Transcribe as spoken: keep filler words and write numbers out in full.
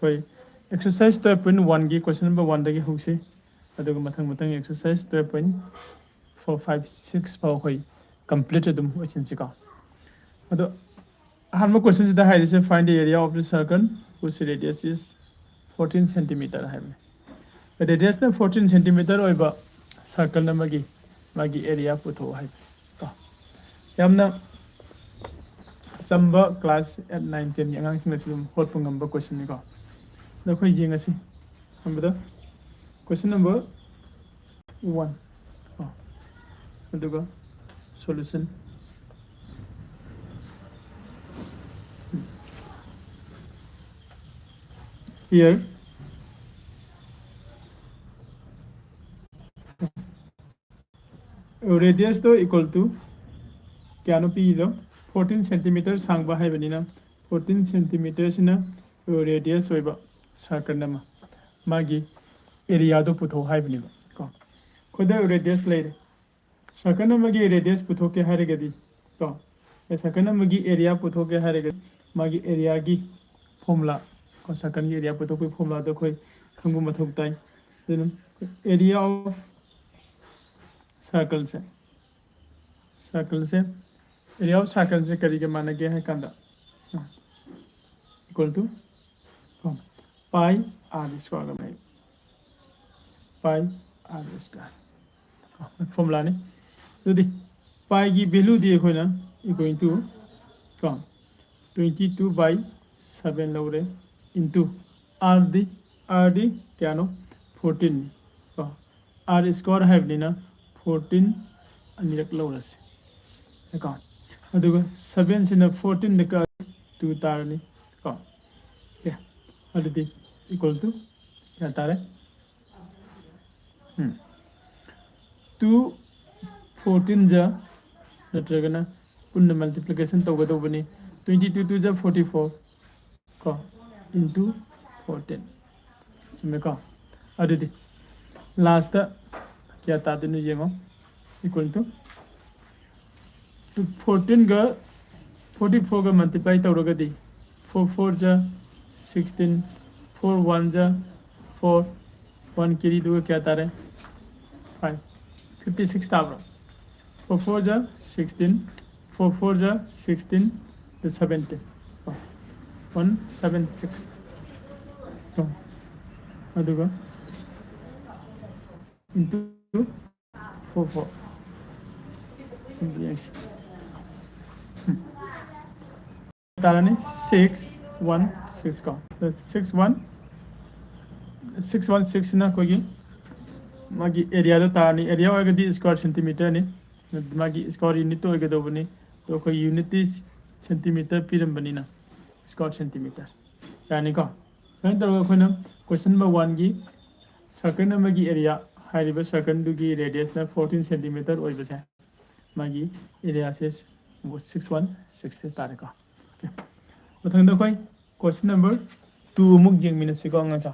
ꯑꯩꯈꯣꯏ exercise twelve point one ꯒꯤ question number one ꯗꯒꯤ ꯍꯧꯁꯤ, ꯑꯗꯨꯒ ꯃꯊꯪ ꯃꯊꯪ exercise twelve point four, five, six ꯐꯥꯎ ꯑꯩꯈꯣꯏ complete ꯑꯗꯨꯝ ꯑꯣꯏꯁꯤꯟꯁꯤꯀꯣ꯫ ꯑꯗꯣ ꯑꯍꯥꯟꯕ question ꯁꯤꯗ ꯍꯥꯏꯔꯤꯁꯦ, find the area of the circle whose radius is fourteen centimeter ꯍꯥꯏꯕꯅꯤ꯫ Radius ꯅ fourteen centimeter ꯑꯣꯏꯕ circle ꯑꯃꯒꯤ ꯃꯥꯒꯤ area ꯄꯨꯊꯣꯛꯑꯣ ꯍꯥꯏꯕꯅꯤ ꯀꯣ꯫ ꯌꯥꯝꯅ ꯆꯝꯕ class eight, nine, ten ꯒꯤ ꯑꯉꯥꯡꯁꯤꯡꯅꯁꯨ ꯑꯗꯨꯝ ꯍꯣꯠꯄ ꯉꯝꯕ question ꯅꯤꯀꯣ꯫ ꯑꯗꯣ ꯑꯩꯈꯣꯏ ꯌꯦꯡꯉꯁꯤ꯫ ꯑꯍꯥꯟꯕꯗ question number one꯫ ꯑꯣ꯫ ꯑꯗꯨꯒ solution꯫ Here, radius to equal to ꯀꯌꯥꯅꯣ ꯄꯤꯔꯤꯗꯣ? Fourteen centimeter ꯁꯥꯡꯕ ꯍꯥꯏꯕꯅꯤꯅ, fourteen centimeter ꯁꯤꯅ radius ꯑꯣꯏꯕ circle ꯑꯃ, ꯃꯥꯒꯤ area ꯗꯣ ꯄꯨꯊꯣꯛ ꯍꯥꯏꯕꯅꯦꯕ ꯀꯣ꯫ ꯑꯩꯈꯣꯏꯗ radius ꯂꯩꯔꯦ꯫ Circle ꯑꯃꯒꯤ radius ꯄꯨꯊꯣꯛꯀꯦ ꯍꯥꯏꯔꯒꯗꯤ ꯀꯣ, circle ꯑꯃꯒꯤ area ꯄꯨꯊꯣꯛꯀꯦ ꯍꯥꯏꯔꯒꯗꯤ ꯃꯥꯒꯤ area ꯒꯤ formula ꯀꯣ, circle ꯒꯤ area ꯄꯨꯊꯣꯛꯄꯒꯤ formula ꯗꯣ ꯑꯩꯈꯣꯏ ꯈꯪꯕ ꯃꯊꯧ ꯇꯥꯏ꯫ ꯑꯗꯨꯅ area of circle say, circle say, area of circle ꯁꯦ ꯀꯔꯤꯒ ꯃꯥꯟꯅꯒꯦ ꯍꯥꯏ ꯀꯥꯟꯗ, equal to pi r square ꯒ ꯃꯥꯟꯅꯩ꯫ Pi r square formula ꯅꯤ꯫ ꯑꯗꯨꯗꯤ pi ꯒꯤ value ꯗꯤ ꯑꯩꯈꯣꯏꯅ equal to ꯀꯣ, twenty two by seven ꯂꯧꯔꯦ, into r ꯗꯤ, r ꯗꯤ ꯀꯌꯥꯅꯣ? Fourteen ꯅꯤ ꯀꯣ꯫ R square ꯍꯥꯏꯕꯅꯤꯅ fourteen ꯑꯅꯤꯔꯛ ꯂꯧꯔꯁꯤ ꯀꯣ꯫ ꯑꯗꯨꯒ seven ꯁꯤꯅ fourteen ꯗ ꯀꯛꯑꯗꯤ two ꯇꯥꯔꯅꯤ ꯀꯣ꯫ Okay, ꯑꯗꯨꯗꯤ equal to ꯀꯌꯥ ꯇꯥꯔꯦ? ꯎꯝ꯫ Two fourteen ꯖ ꯅꯠꯇ꯭ꯔꯒꯅ ꯄꯨꯟꯅ multiplication ꯇꯧꯒꯗꯧꯕꯅꯤ꯫ Twenty two two ꯖ forty four ꯀꯣ, into fourteen꯫ ꯆꯨꯝꯃꯦꯀꯣ? ꯑꯗꯨꯗꯤ last ꯀꯌꯥ ꯇꯥꯗꯣꯏꯅꯣ ꯌꯦꯡꯉꯣ꯫ Equal to fourteen ꯒ forty four ꯒ multiply ꯇꯧꯔꯒꯗꯤ four four ꯖ sixteen, Four one ꯖ four, one carry ꯗꯨꯒ ꯀꯌꯥ ꯇꯥꯔꯦ? Five, fifty six ꯇꯥꯕ꯭ꯔꯣ? Four four ꯖ sixteen, four four ꯖ sixteen, seventeen, one seven six, ꯑꯗꯨꯒ into four four, ꯌꯦꯡꯁꯤ꯫ ꯇꯥꯔꯅꯤ six one six ꯀꯣ꯫ Six one, six one six ꯁꯤꯅ ꯑꯩꯈꯣꯏꯒꯤ ꯃꯥꯒꯤ area ꯗ ꯇꯥꯔꯅꯤ꯫ Area ꯑꯣꯏꯔꯒꯗꯤ square centimeter ꯅꯤ, ꯃꯥꯒꯤ square unit ꯇ ꯑꯣꯏꯒꯗꯧꯕꯅꯤ꯫ ꯑꯗꯣ ꯑꯩꯈꯣꯏ unit T centimeter ꯄꯤꯔꯝꯕꯅꯤꯅ square centimeter꯫ ꯌꯥꯅꯤꯀꯣ? ꯁꯨꯃꯥꯏꯅ ꯇꯧꯔꯒ ꯑꯩꯈꯣꯏꯅ question number one ꯒꯤ circle ꯑꯃꯒꯤ area, ꯍꯥꯏꯔꯤꯕ circle ꯗꯨꯒꯤ radius ꯅ fourteen centimeter ꯑꯣꯏꯕꯁꯦ, ꯃꯥꯒꯤ area ꯁꯦ six one six ꯁꯦ ꯇꯥꯔꯦꯀꯣ꯫ Okay꯫ ꯃꯊꯪꯗ ꯑꯩꯈꯣꯏ question number two ꯑꯃꯨꯛ ꯌꯦꯡꯃꯤꯟꯅꯁꯤꯀꯣ ꯑꯉꯥꯡꯁꯥ꯫